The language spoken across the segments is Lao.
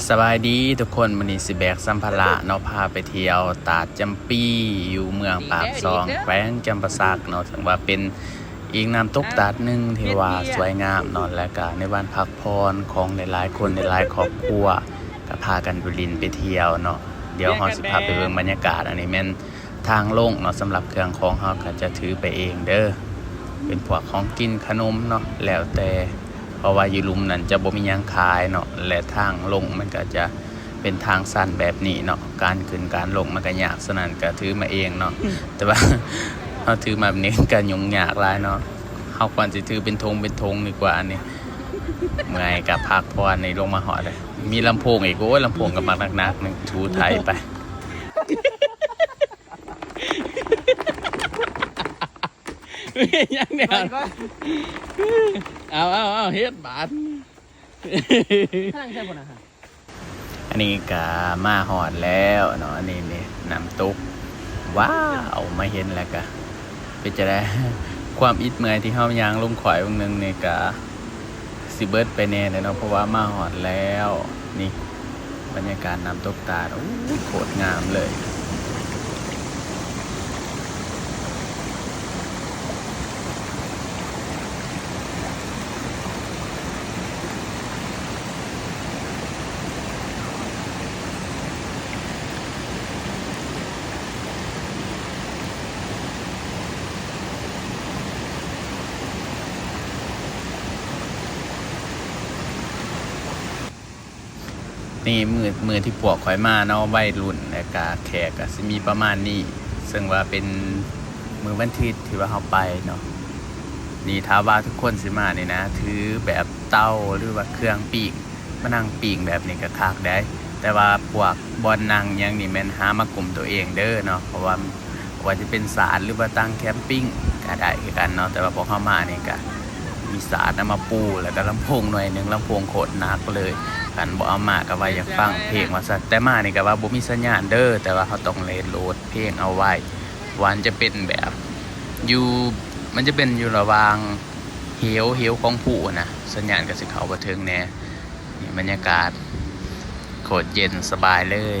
ສະບາຍດີທຸກຄົນ, ມື້ນີ້ຊິແບກສຳພາລະເນາະ ພາໄປທ່ຽວຕາດຈຳປີ ຢູ່ເມືອງປາກຊ່ອງ ແຂວງຈຳປາສັກເນາະ. ຖືວ່າເປັນອີກນ້ຳຕົກຕາດໜຶ່ງທີ່ວ່າສວຍງາມເນາະ ແລະກະໃນວັນພັກຜ່ອນຂອງຫຼາຍໆຄົນ ຫຼາຍໆຄອບຄົວ ກະພາກັນໄປຫຼິ້ນໄປທ່ຽວເນາະ. ດຽວເຮົາຊິພາໄປເບິ່ງບັນຍາກາດ. ອັນນີ້ແມ່ນ ທາງລົງເນາະ ສຳລັບເຄື່ອງຂອງເຮົາກໍຈະຖືໄປເອງເດີ ເປັນພວກຂອງກິນຂະໜົມເນາະ ແລ້ວແຕ່ ເພາະວ່າຢູ່ລຸ່ມນັ້ນຈະບໍ່ມີຫຍັງຂາຍເນາະ ແລະທາງລົງມັນກໍຈະເປັນທາງຊັນແບບນີ້ເນາະ ການຂຶ້ນການລົງມັນກໍຍາກ, ສະນັ້ນກໍຖືມາເອງເນາະ. ແຕ່ວ່າເຮົາຖືມາແບບນີ້ກໍຫຍຸ້ງຍາກຫຼາຍເນາະ, ເຮົາຄວນຊິຖືເປັນຖົງເປັນຖົງດີກວ່າ. ອັນນີ້ເມື່ອຍກໍພັກຜ່ອນ. ນີ້ລົງມາຮອດເລີຍ ມີລຳໂພງອີກ, ໂອ້ຍ ລຳໂພງກໍບັກໜັກໆ ຖືໄຖໄປ. ຍັງແນວ ໄປກ່ອນ ເອົາ ເອົາ ເອົາ ເຮັດບາດ ຂ້າງໃສ່ບໍ່ນະ? ອັນນີ້ກະມາຮອດແລ້ວເນາະ, ອັນນີ້ນີ້ນ້ຳຕົກ. ວ້າວ ມາເຫັນແລ້ວກະເປັນຈັ່ງໃດ? ຄວາມອິດເມື່ອຍທີ່ເຮົາຍ່າງລົງຂ້ອຍເບິ່ງໜຶ່ງນີ້ກະ ຊິເບິດໄປແດ່ເນາະ ເພາະວ່າມາຮອດແລ້ວ. ນີ້ບັນຍາກາດນ້ຳຕົກຕາດ ໂອ້ຍ ໂຄດງາມເລີຍ. ນີ້ມື້ ມື້ທີ່ພວກຂ້ອຍມາເນາະ ໄວລຸ້ນ ແລ້ວກະແຂກກະຊິມີປະມານນີ້, ເຊິ່ງວ່າເປັນມື້ວັນທິດທີ່ວ່າເຮົາໄປເນາະ. ນີ້ຖ້າວ່າທຸກຄົນຊິມານີ້ນະ ຖືແບບເຕົາ ຫຼືວ່າເຄື່ອງປີ້ງ ມານັ່ງປີ້ງແບບນີ້ກໍຄັກໄດ໋, ແຕ່ວ່າພວກບ່ອນນັ່ງຫຍັງນີ້ແມ່ນຫາມາກຸ້ມໂຕເອງເດີເນາະ, ເພາະວ່າບໍ່ວ່າຈະເປັນສານ ຫຼືວ່າຕັ່ງແຄມປິງກໍໄດ້ຄືກັນເນາະ. ແຕ່ວ່າພວກເຮົາມານີ້ກໍມີສານເອົາມາປູ ແລ້ວກໍລຳໂພງໜ່ວຍໜຶ່ງ, ລຳໂພງໂຄດໜັກເລີຍ, ຄັນບໍ່ເອົາມາກໍວ່າຢາກຟັງເພງວ່າຊັ້ນ. ແຕ່ມານີ້ກໍວ່າບໍ່ມີສັນຍານເດີ, ແຕ່ວ່າເຮົາຕ້ອງໄດ້ໂຫຼດເພງເອົາໄວ້, ວ່າມັນຈະເປັນແບບຢູ່ ມັນຈະເປັນຢູ່ລະຫວ່າງ ເຫວ ເຫວຂອງພູຫັ້ນນະ, ສັນຍານກໍຊິເຂົ້າບໍ່ເຖິງແດ່. ນີ້ບັນຍາກາດໂຄດເຢັນສະບາຍເລີຍ. ນີ້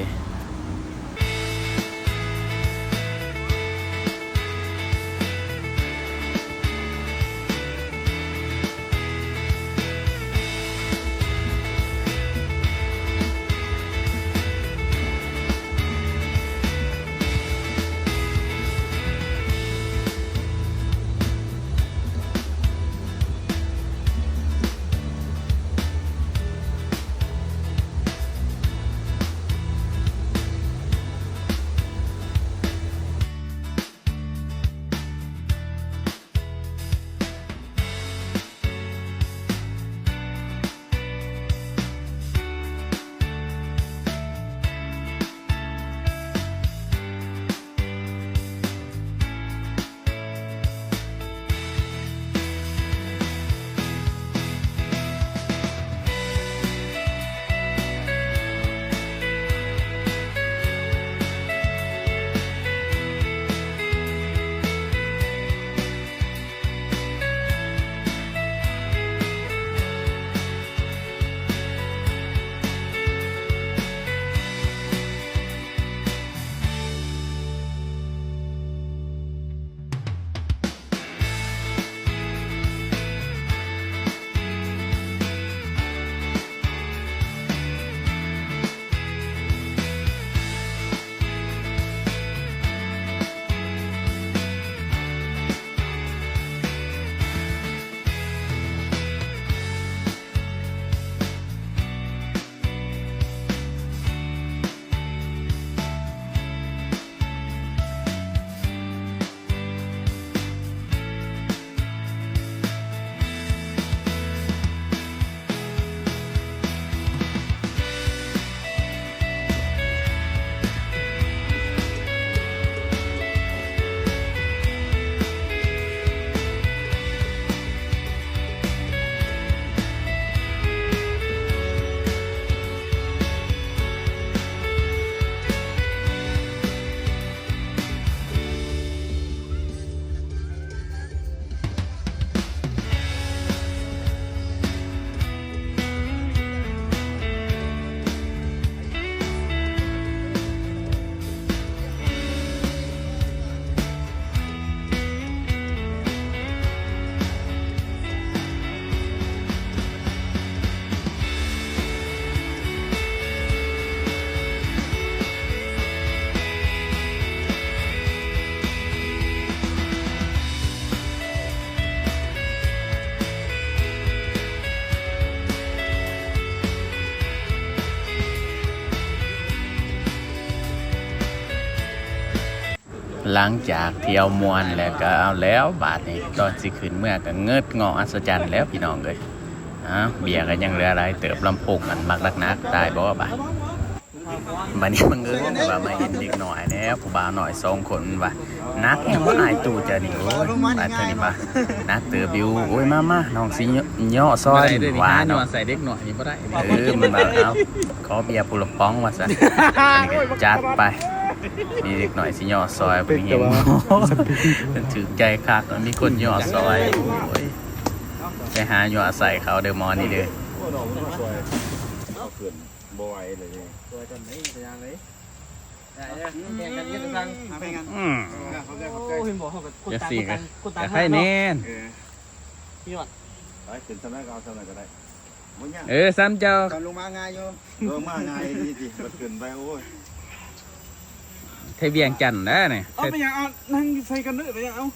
ຫຼັງຈາກທ່ຽວມ່ວນແລ້ວກໍເອົາແລ້ວ ບາດນີ້ຕອນຊິຂຶ້ນເມືອກໍເງິດເງາະອັດສະຈັນແລ້ວພີ່ນ້ອງເອີຍ. ອ້າວ ເບຍກໍຍັງເຫຼືອຫຼາຍເຕີບ ລຳໂພງອັນບັກໜັກໆ ຕາຍບໍ່ບາດ. ບາດນີ້ບັງເອີນວ່າມາເຫັນເດັກນ້ອຍແລ້ວ ຜູ້ບ່າວນ້ອຍສອງຄົນ ມັນວ່າ ໜັກແຮງບໍ່ອ້າຍຕູ້ເຈົ້ານີ້? ໂອ້ຍ ບາດເທື່ອນີ້ວ່າ ໜັກເຕີບຢູ່. ໂອ້ຍ ມາໆ ນ້ອງຊິເຍາະຊອຍ ວ່າເນາະ ໃສ່ເດັກນ້ອຍນີ້ບໍ່ໄດ້. ເອີ ມັນວ່າ ເອົາ ຂໍເບຍຜູ້ລະປ໋ອງວ່າຊັ້ນ. ອັນນີ້ກໍຈັດໄປ ນີ້ເດັກນ້ອຍຊິເຍາະຊອຍ ເພິ່ນເຫັນ ເພິ່ນຖືກໃຈຄັກ ມີຄົນເຍາະຊອຍ. ໂອ້ຍ ໄປຫາເຍາະໃສ່ເຂົາເດີໝໍນີ້ເດີ. ບໍ່ໄຫວເລີຍ ອືມ ເຫັນບໍ່ ເຮົາກໍຄົນຕ່າງ ຄົນຕ່າງ ຄົນຕ່າງ ໃຫ້ແນ່ນ ເອີ ຍອດ ໄປຂຶ້ນສ່ຳໃດກໍເອົາສ່ຳນັ້ນກໍໄດ້. ບໍ່ຍາກ ເອີ ສ່ຳເຈົ້າ ຕອນລົງມາງ່າຍຢູ່ ເອີ ມາງ່າຍດີຕິ ບັດຂຶ້ນໄປ ໂອ້ຍ ໄທວຽງຈັນນະນີ້. ເອົາ ເອົາ ໄປຫຍັງ ເອົາ ນັ່ງໃສ່ກັນເດີ ໄປຫຍັງ ເອົາ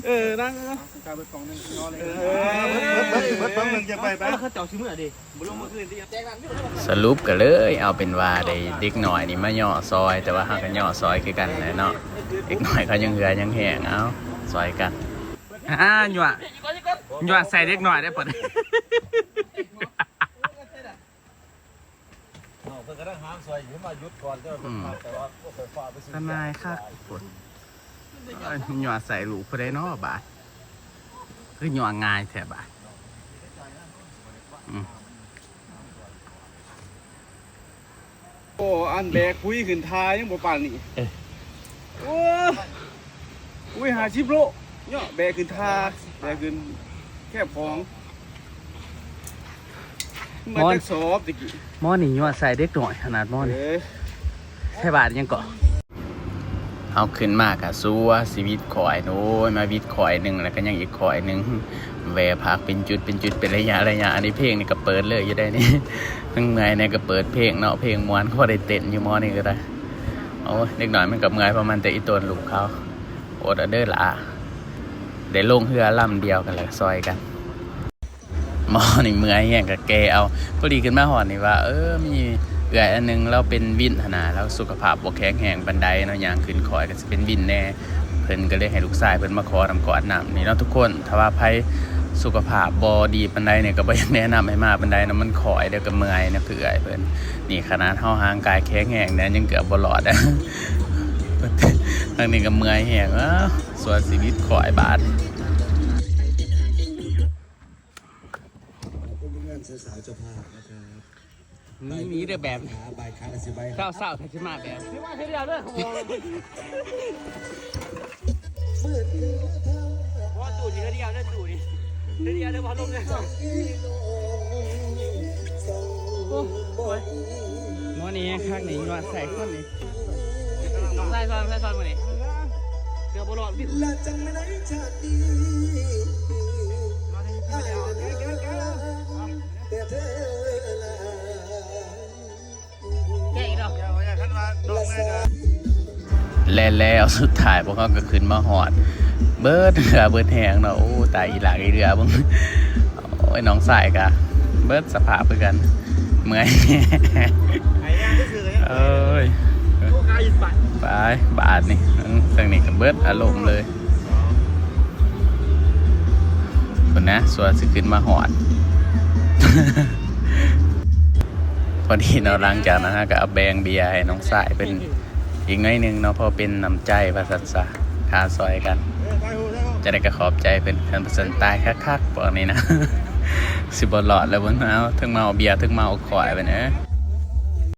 ເອີ ນັ່ງ ເອົາ ເອົາ ເອົາ ເບິດ ເບິດ ເບິດ ເບິດ ເບິດ ເຂົາເຈົ້າຊິເມືອເດ້ ບໍ່ລົງມື້ຄືນຕິ ສະຫຼຸບກໍເລີຍເອົາເປັນວ່າໄດ້ເດັກນ້ອຍນີ້ມາເຍາະຊອຍ ແຕ່ວ່າເຮົາກໍເຍາະຊອຍຄືກັນແຫຼະເນາະ ເດັກນ້ອຍເຂົາຍັງເຫື່ອຍັງແຮງ ເອົາ ຊ່ອຍກັນ. ອ່າ ຍົວະ ຍົວະໃສ່ເດັກນ້ອຍໄດ້ປະນີ້? ເພິ່ນກຳລັງຫາມຊ່ອຍຢູ່ ມາຢຸດກ່ອນ ແຕ່ວ່າ ອືມ ແຕ່ວ່າໄຟຟ້າໄປຊື້ ທະນາຍຄັກພຸ້ນ. ເອີຍ ຍົວະໃສ່ລູກຜູ້ໃດເນາະບາດ ຄືຍົວະງ່າຍແທ້ບາດ. ອືມ ໂອ້ ອັນແບກປຸ໋ຍຂຶ້ນທ່າຍັງບໍ່ປານນີ້ ເອີ ໂອ້ ປຸ໋ຍຫ້າສິບໂລ ເນາະ ແບກຂຶ້ນທ່າ ແບກຂຶ້ນແຄມຂອງ ເບິດຈັກສອບຕະກີ້ ໝໍນີ້ຍົວະໃສ່ເດັກນ້ອຍຂະໜາດໝໍນີ້. ເອີ ໃສ່ບາດຫຍັງເກາະ? ເຮົາຂຶ້ນມາກະຊົ່ວຊີວິດຂ້ອຍ ໂອ້ຍ ມາວິດຂ້ອຍໜຶ່ງ ແລ້ວກໍຍັງອີກຂ້ອຍໜຶ່ງ ແວ່ພັກເປັນຈຸດເປັນຈຸດ ເປັນໄລຍະໄລຍະ. ອັນນີ້ເພງນີ້ກໍເປີດເລີຍຢູ່ໄດ໋ນີ້ ທັງເມື່ອຍແດ່ກໍເປີດເພງເນາະ ເພງມ່ວນ ພໍໄດ້ເຕັ້ນຢູ່ໝໍນີ້ກໍໄດ້. ໂອ້ຍ ເດັກນ້ອຍມັນກໍເມື່ອຍ ເພາະມັນແຕ່ອີ່ຕົນລູກເຂົາ. ອົດເອົາເດີຫຼ້າ ໄດ້ລົງເຮືອລຳດຽວກັນແລ້ວ ຊ່ອຍກັນ. ໝໍນີ້ເມື່ອຍແຮງກໍແກ່ເອົາ. ພໍດີຂຶ້ນມາຮອດນີ້ວ່າ ເອີ ມີເອື້ອຍອັນໜຶ່ງ ລາວເປັນວິນຫັ້ນນະ ລາວສຸຂະພາບບໍ່ແຂງແຮງປານໃດເນາະ ຍ່າງຂຶ້ນຂ້ອຍກໍຊິເປັນວິນແດ່. ເພິ່ນກໍເລີຍໃຫ້ລູກຊາຍເພິ່ນມາຂໍນ້ຳກອດນ້ຳນີ້ເນາະທຸກຄົນ. ຖ້າວ່າໃຜສຸຂະພາບບໍ່ດີປານໃດນີ້ ກໍບໍ່ຢາກແນະນຳໃຫ້ມາປານໃດເນາະ ມັນຂ້ອຍ ແລ້ວກໍເມື່ອຍເນາະ ຄືເອື້ອຍເພິ່ນ. ນີ້ຂະໜາດເຮົາຮ່າງກາຍແຂງແຮງແດ່ ຍັງເກືອບບໍ່ລອດ. ທາງນີ້ກໍເມື່ອຍແຮງ ອ້າວ ຊົ່ວຊີວິດຂ້ອຍບາດ. ขอบคุณเพื่อนๆ สาวๆ เจ้าภาพนะครับ มี มีแต่แบบ บ่ายขาละสิบใบครับ เศร้าๆ ถ้าสิมาแบบ สิมาเทื่อเดียวเด้อ เพราะว่าตู้นี่เทื่อเดียวเด้อ ตู้นี่เทื่อเดียวเด้อ พอลงเด้อ โอ้ย หมอนี่คักนี่ ยอดใส่คนนี่ ใส่ซอย ใส่ซอยมื้อนี้ เกือบบ่รอด แกะอีกดอก และแล้วสุดท้ายพวกเขาก็ขึ้นมาฮอด เบิดเหื่อเบิดแฮงเนาะ โอ้ ตายอีหลากอีเดือเบิ่ง โอ้ย น้องสายกะเบิดสภาพคือกัน เมื่อย เอ้ย ไป บาดนี่ ทางนี้ก็เบิดอารมณ์เลย พุ้นนะ ส่วนสิขึ้นมาฮอด พอดีเนาะ หลังจากนั้นเราก็เอาแบ่งเบียร์ให้น้องสายเพิ่นอีกหน่อยหนึ่งเนาะ เพราะเป็นน้ำใจว่าซั่นซะ ค่าซอยกัน จะได้ก็ขอบใจเพิ่น คันเพิ่นตายคักๆ พวกนี้นะ สิบ่รอดแล้วเพิ่น เอา ทั้งเมาเบียร์ ทั้งเมาข่อยไปเนาะ